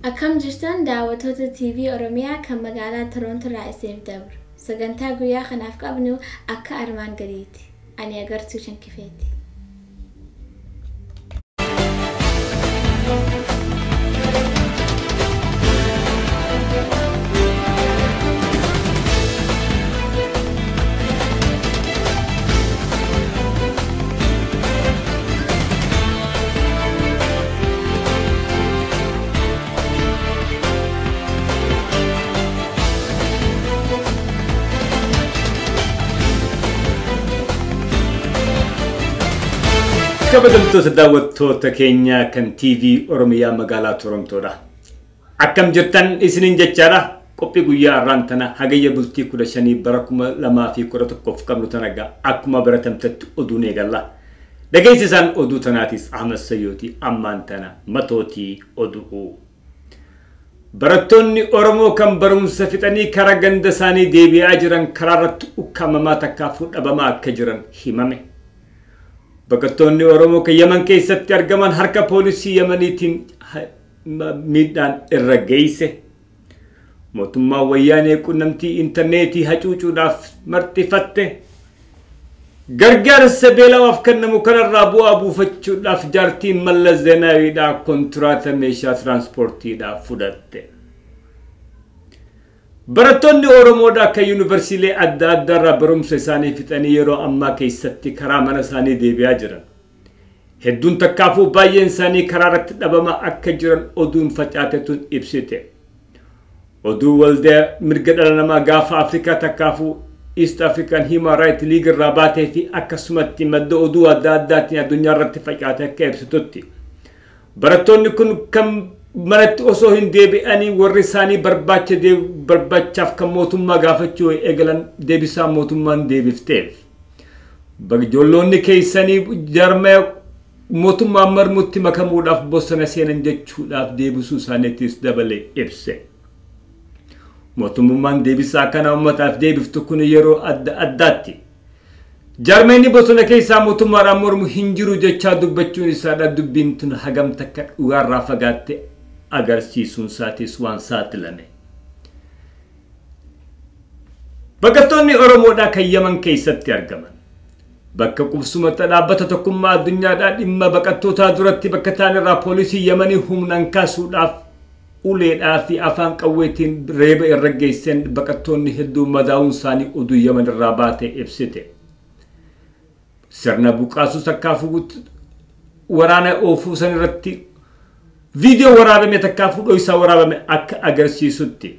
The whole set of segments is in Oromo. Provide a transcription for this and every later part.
Akkam jirtan daawwattoota TV Oromiyaa kan magaalaa Torontoo irraa isiniif dabru. Sagantaa guyyaa kanaaf qabnu akka armaan gadiiti. Ani Agartuu Shankifeeti. Kabajamtoota daawwattoota keenyaa kan TV Oromiyaa magaalaa Torontoodha. Akkam jirtan isiniin jechaadha. Qophii guyyaa har'aan tana hagayya bultii 15 bara 2011 qabnu tana egaa akkuma baratamtetti oduun eegalla. Dhageessisaan oduu tanaatis Ahmad Sayyooti ammaan tana matootii oduu. Barattoonni Oromoo kan barumsa fixanii karaa ganda isaanii deebi'aa jiran karaa irratti ukkaamamaa takkaafuu dhabamaa akka jiran himame. Baqattoonni Oromoo kan Yaman keessatti argaman harka poolisii Yamaniitiin miidhaan irra geesse. Mootummaan wayyaanee qunnamtii intarneetii hacuucuudhaaf marxifatte. Gargaarsa beelawaaf kennamu kanarraa bu'aa buufachuudhaaf jaartiin Mallas Zeenaawiidhaa kontiraata meeshaa tiraanspoortiidhaaf fudhatte. Barattoonni Oromoodhaa kan yuunivarsiilee adda addaarraa barumsa isaanii fixanii yeroo ammaa keessatti karaa mana isaanii deebi'aa jiran. Hedduun takkaafuu baay'een isaanii karaa irratti dhabamaa akka jiran oduun facaatetuun ibsite. Oduu waldaa mirga dhala namaa gaafa Afrikaa takkaafuu East African Human Rights League irraa baatee fi akkasumatti madda oduu adda addaatiin addunyaa irratti facaate akka ibsitutti. Barattoonni kun kan manatti osoo hin deebi'anii warri isaanii barbaachaaf kan mootummaa gaafachuu eegalan deebisaa mootummaan deebifteef. Ijoollonni keessanii jarmee mootummaa marmutti makamuudhaaf bosona seenan jechuudhaaf deebisuu isaaniittis dabalee ibse. Mootummaan deebisaa kana uummataaf deebiftu kun yeroo adda addaatti. Jarmeenni bosona keessaa mootummaadhaan mormu hin jiru jechaa dubbachuun isaadha dubbiin tun hagam takka dhugaarraa fagaatte agarsiisuun isaatis waan saaxilame. Baqattoonni Oromoodhaa kan Yaman keessatti argaman. Bakka qubsuma dhaabbata tokkummaa addunyaadhaa dhimma baqattootaa duratti bakka ta'an irraa poolisii Yamanii humnaan kaasuudhaaf uleedhaa fi afaan qawweetiin reeba irra geessan baqattoonni hedduun madaa'uun isaanii oduu Yaman irraa baate ibsite. Sirna buqqaasuu takkaafuu waraana oofuu san irratti viidiyoo waraabame takkaafuu dho'isaa waraabame akka agarsiisutti.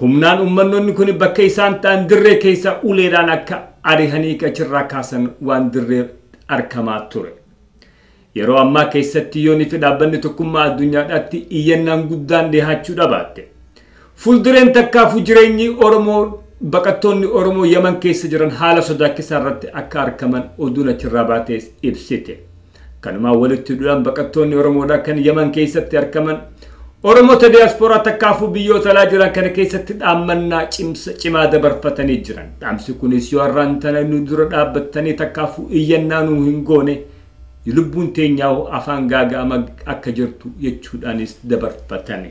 Humnaan uummannoonni kun bakka isaan ta'an dirree keessa uleedhaan akka ari'anii achirraa kaasan waan dirree argamaa ture. Yeroo ammaa keessatti yoonii fi dhaabbanni tokkummaa addunyaadhaatti iyyannaan guddaan dhiyaachuu dhabaatte. Fuuldureen takkaafuu jireenyi Oromoo baqattoonni Oromoo Yaman keessa jiran haala sodaachisaa irratti akka argaman oduun achirraa baatees ibsite. Kanumaan walitti hidhuudhaan baqattoonni Oromoodhaa kan Yaman keessatti argaman Oromoota diyaaspooraa takkaafuu biyyoota alaa jiran kana keessatti dhaammannaa cimaa dabarfatanii jiran. Dhaamsi kunis yoo har'aan tana nu dura dhaabbattanii takkaafuu iyyannaa nu hin goone lubbuun teenyaa afaan gaaga'ama akka jirtu jechuudhaanis dabarfatani.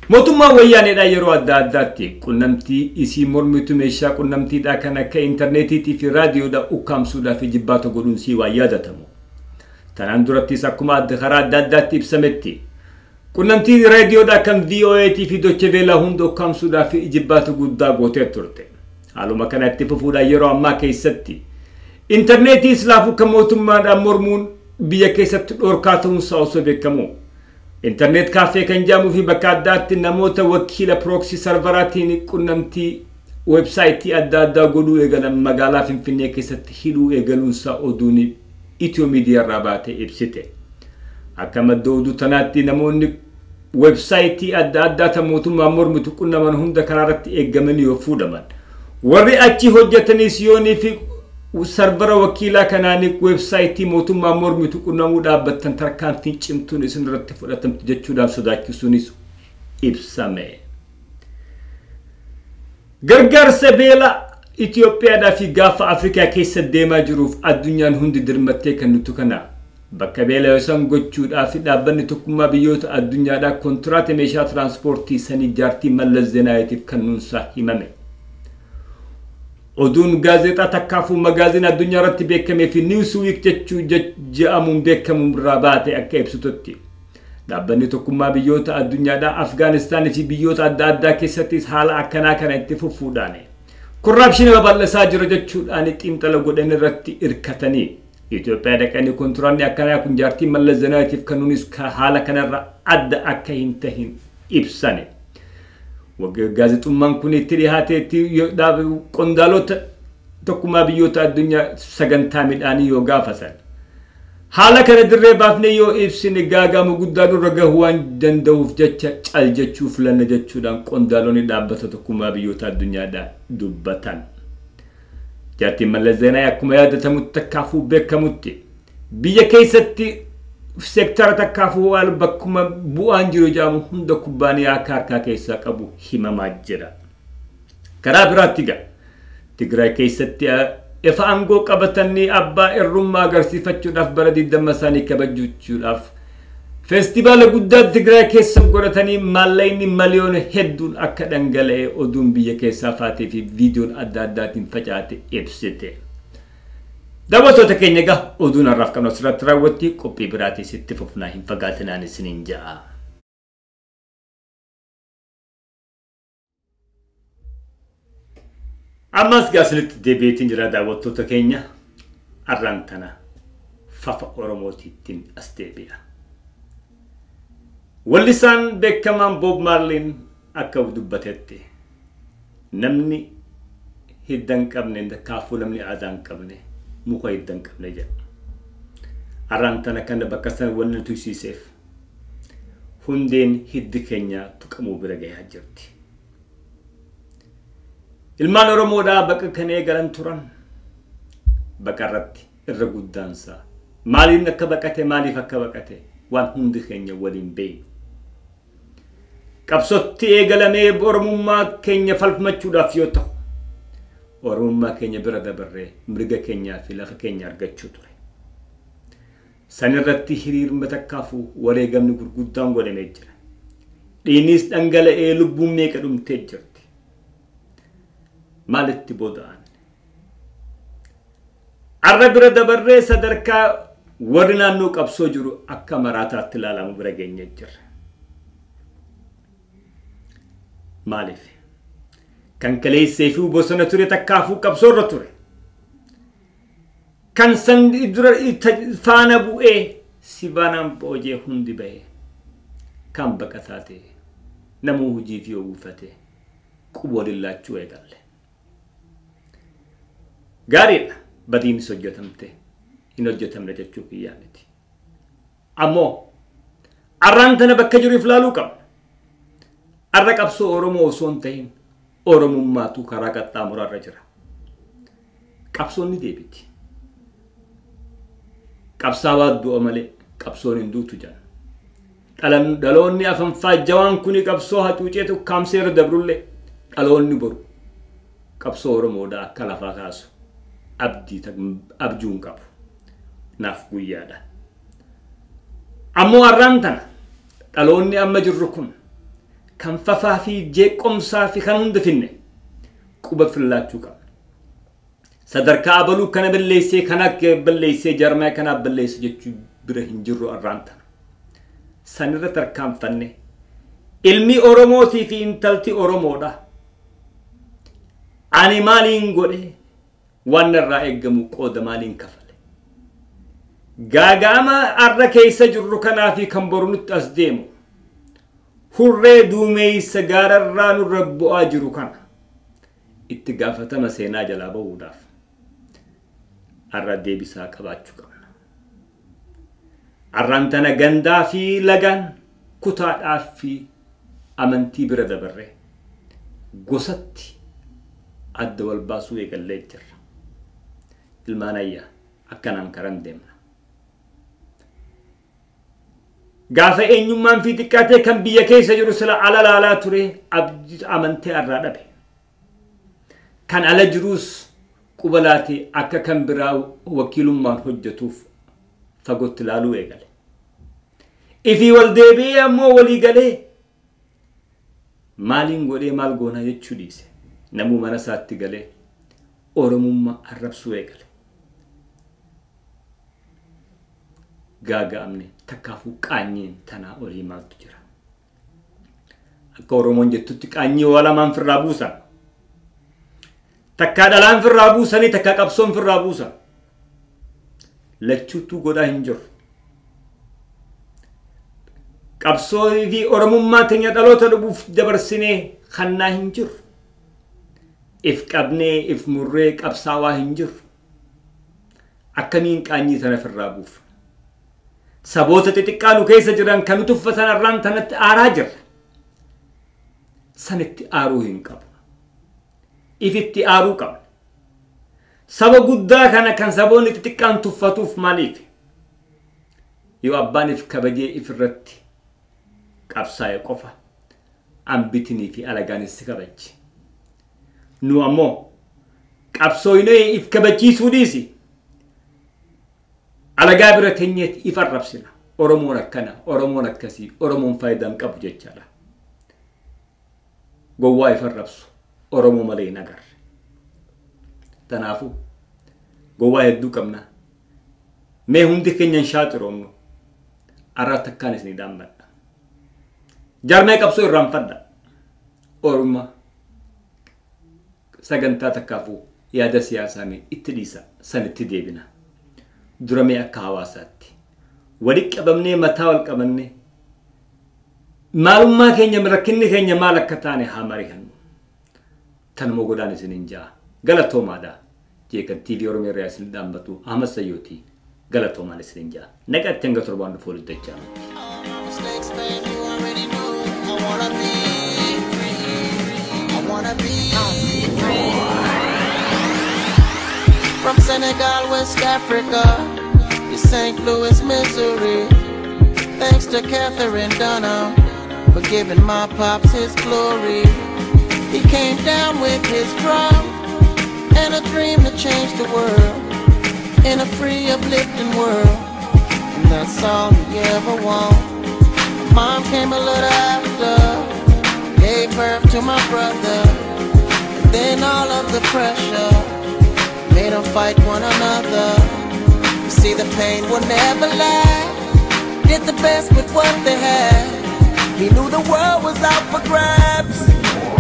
Mootummaan wayyaaneedhaa yeroo adda addaatti qunnamtii isii mormitu meeshaa qunnamtiidhaa kan akka intarneetiitii fi raadiyoodhaa ukkaamsuudhaa fi jibbaata godhuun sii waan yaadatamu. Tanaan durattis akkuma karaa adda addaatti ibsametti qunnamtii raadiyoodhaa kan VOAtii fi Deutsche Welle hunda ukkaamsuudhaa fi jibbaata guddaa gootee turte. Haaluma kana itti fufuudhaan yeroo ammaa keessatti intarneetii islaafuu kan mootummaadhaan mormuun biyya keessatti dhorkaa ta'uunsaa osoo beekamu. Internet kaafee kan jedhamuu fi bakka addaatti namoota wakiila pirooksii sarvaraatiin qunnamtii weebsaayitii adda addaa godhuu eegalan magaalaa Finfinnee keessatti hidhuu eegaluunsaa oduun Itiyoo miidiyaa irraa baatee ibsite. Akka madda oduu tanaatti namoonni weebsaayitii adda addaa tan mootummaan mormitu qunnaman hunda karaa irratti eeggamanii yoo fuudhaman. Warri achi hojjetanis yoonii fi sarvara wakiilaa kanaanii weebsaayitii mootummaa mormitu qunnamuu dhaabbattan tarkaanfiin cimtuun isin irratti fudhatamtu jechuudhaan sodaachisuunis ibsame. Gargaarsa beela Itoophiyaadhaa fi gaafa Afrikaa keessa deemaa jiruuf addunyaan hundi dirmattee kan nuti kana Bakka beela'oo gochuudhaaf dhaabbanni tokkummaa biyyoota addunyaadhaa kontiraata meeshaa tiraanspoortii sanii jaartii Mallas Zeenaawiitiif kennuunsaa himame. Oduun gaazexaa takkaafuu magaazina addunyaa irratti beekamee fi Newsweek jechuu jedhamuun beekamu irraa baate akka ibsututti. Dhaabbanni tokkummaa biyyoota addunyaadhaa Afgaanistaanii fi biyyoota adda addaa keessattis haala akkanaa kana itti fufuudhaan korraapshinii babal'isaa jira jechuudhaan xiinxala godhan irratti hirkatanii Itoophiyaa dhaqanii kontiraanni akkanaa kun jaartii Mallas Zeenaawiitiif kennuunis haala kanarra adda akka hin tahin ibsane. Gaazexummaan kun itti dhihaateetti qondaalota tokkummaa biyyoota addunyaa sagantaa midhaanii yoo gaafatan. Haala kana dirree baafnee yoo ibsine gaagamu guddaa nurra gahuu waan danda'uuf jecha cal jechuu filanna jechuudhaan qondaalonni dhaabbata tokkummaa biyyoota addunyaadhaa dubbatan. Jaartiin Mallas Zeenaawi akkuma yaadatamutti takkaafuu beekamutti biyya keessatti seektara takkaafuu waan bakkuma bu'aan jiru jedhamu hunda kubbaaniyaa akka harkaa keessaa qabu himamaa jira. Karaa biraatti egaa Tigraay keessatti ifa aangoo qabatanii abbaa irrummaa agarsiifachuudhaaf bara 20 isaanii kabajuudhaaf feestivaala guddaa Tigraay keessa godhatanii maallaqni miliyoona hedduun akka dhangala'e oduun biyya keessaa faatee fi viidiyoon adda addaatiin facaate ibsite. Daawwattoota keenya egaa oduun har'aaf qabnu asirratti raawwatti qophii biraatis itti fufnaa hin fagaatinaan isiniin ja'a. Ammas gaasilitti deebiitiin jira daawwattoota keenya har'aan tana fafa Oromootiittiin as deebi'a. Wallisaan beekamaan Bob Marley akka dubbatetti namni hidda hin qabne kaafuu namni aadaa hin qabne muka hidda hin qabne jedha. Har'aan tana kana bakka sana wanni tuqsiiseef hundeen hiddi keenya tuqamuu bira gahaa jirti. Ilmaan Oromoodhaa bakka kan eegalan turan bakka irratti irra guddaansaa maaliin akka baqate maaliif akka baqate waan hundi keenya waliin beeknu. Qabsootti eegalamee Oromummaa keenya falmachuudhaaf yoo ta'u Oromummaa keenya bira dabarree mirga keenyaa fi lafa keenya argachuu ture. San irratti hiriirma takkaafuu wareegamni gurguddaan godhamee jira. Dhiinis dhangala'ee lubbuun meeqa dhumtee jirti. Maalitti booda'an? Arra bira dabarree sadarkaa warri naannoo qabsoo jiru akka maraataatti ilaalamu bira geenye jirra. Maaliif? Kan kaleessee fi bosona ture takkaafuu qabsoo irra ture. Kan san dura faana bu'ee si baanaan boojee hundi ba'ee kan baqataa ta'e namuu hojii fi uffate quba waliin eegalle. Gaariidha badiinis hojjetamte hin hojjetamne jechuu kiyyaa miti. Ammoo arraan tana bakka jiru ilaaluu qabna. Arra qabsoo Oromoo osoo hin ta'in Oromummaatu karaa qaxxaamuraarra jira. Qabsoon ni deebiti. Qabsaawaa du'a malee qabsoon hin duutu jedha. Dhaloonni afanfaajjawaan kuni qabsoo hacuucee ukkaamsee irra dabrullee dhaloonni boru qabsoo Oromoodhaa akka lafaa kaasu abjuun qabu. Naaf guyyaadha. Ammoo har'aan tana dhaloonni amma jirru kun kan fafaa fi jeequmsaa fi kan hunda finne quba fillaachuu qabna. Sadarkaa abaluu kana balleessee kana balleessee jarmaa kana balleesse jechuu bira hin jirru har'aan tana. Sanirra tarkaanfanne ilmi Oromootii fi intalti Oromoodha. Ani maaliin godhe waan irraa eeggamu qooda maaliin kafale. Gaaga'ama har'a keessa jirru kanaa fi kan boru nutti as deemu hurree duumessa gaararraa nurra bu'aa jiru kana itti gaafatama seenaa jalaa bahuudhaaf har'a deebisaa qabaachuu qabna. Har'aan tana gandaa fi lagaan kutaadhaa fi amantii bira dabarree gosatti adda wal baasuu eegallee jirra. Ilmaan ayyaa akkanaan karan deemna. Gaafa eenyummaan fi xiqqaatee kan biyya keessa jiru sila ala laalaa ture amantee irraa dhabe. Kan ala jiruus quba laatee akka kan biraa wakiilummaan hojjetuuf Fagootti ilaaluu eegale. Ifii wal deebi'ee ammoo walii galee maaliin godhee maal goonaa jechuu dhiise. Namuu mana isaatti galee Oromummaa arrabsuu eegale. Gaaga'amne takkaafuu qaanyiin tanaa olii maaltu jira? Akka Oromoon jettutti qaanyii waa lamaan firraa buusan. Takkaa dhalaan firraa buusanii takkaa qabsoon firraa buusan. Lachuutuu godhaa hin jiru. Qabsoo fi Oromummaa teenya dhaloota dhufuuf dabarsinee kannaa hin jiru. If qabnee if murree qabsaawaa hin jiru. Akkamiin qaanyii tana firraa buufna? Saboota xixiqqaa nu keessa jiran kan nu tuffatan irraan tanatti aaraa jirra. Sanitti aaruu hin qabnu. Ifitti aaruu qabna. Saba guddaa kana kan saboonni xixiqqaan tuffatuuf maaliif? Yoo abbaan if kabajee ifirratti qabsaa'e qofa ambitinii fi alagaanis si kabajji. Nu ammoo qabsooynee if kabachiisuu dhiisi. Alagaa bira teenyeet if arrabsina. Oromoon akkana, Oromoon akkasii, Oromoon faayidaa hin qabu jechaadha. Gowwaa if arrabsu Oromoo malee hin agarre. Kanaafuu gowwaa hedduu qabna. Mee hundi keenya hin shaaxiroomnu. Arraa takkaan isinii dhaammadha. Jaarmee qabsoo irraanfadha. Orma sagantaa takkaafuu yaada siyaasaa mee itti dhiisa sanitti deebina. Duramee akka hawaasaatti walitti qabamnee mataa wal qabannee maalummaa keenya rakkinni keenya maal akka taane haa mari'annu. Tanuma godhaan isiniin ja'a. Galatoomaadha. Jeekan TV Oromiyaa irraa isin dhaabbatu Ahmad Sayyootii galatoomaan isiniin ja'a. Naqatti hanga torbaan dhufu walitti dachaa. From Senegal, West Africa, to St. Louis, Missouri. Thanks to Katherine Dunham for giving my pops his glory. He came down with his drum and a dream to change the world in a free, uplifting world. And that's all he ever wanted. Mom came a little after, gave birth to my brother. And then all of the pressure made them fight one another. You see, the pain will never last. Did the best with what they had. He knew the world was out for grabs,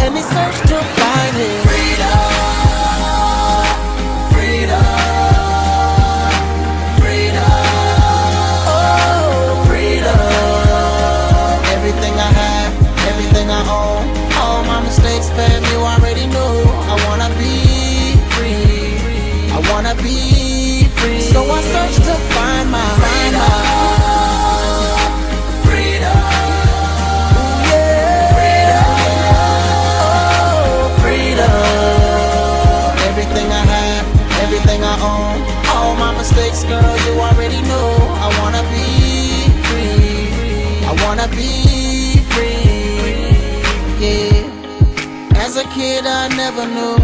and he searched to find his freedom. Freedom, freedom, oh, freedom. Everything I have, everything I own, all my mistakes, fam, you already know. I wanna be free. I wanna be free. So I searched to find my freedom. Freedom. Ooh, yeah. Freedom. Oh, freedom. Everything I have, everything I own, all my mistakes, girl, you already know. I wanna be free. I wanna be free. Yeah. As a kid, I never knew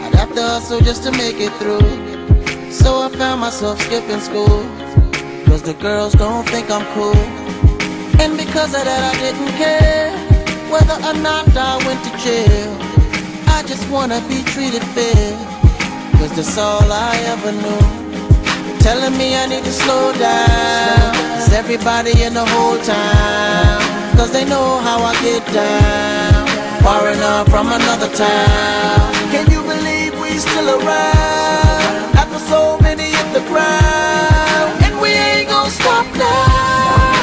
I'd have to hustle just to make it through. So I found myself skipping school, cause the girls don't think I'm cool. And because of that I didn't care whether or not I went to jail. I just wanna be treated fair, cause that's all I ever knew. They're telling me I need to slow down, it's everybody in the whole town, cause they know how I get down, far enough from another town. Can you believe we still around after so many hit the ground? And we ain't gonna stop now.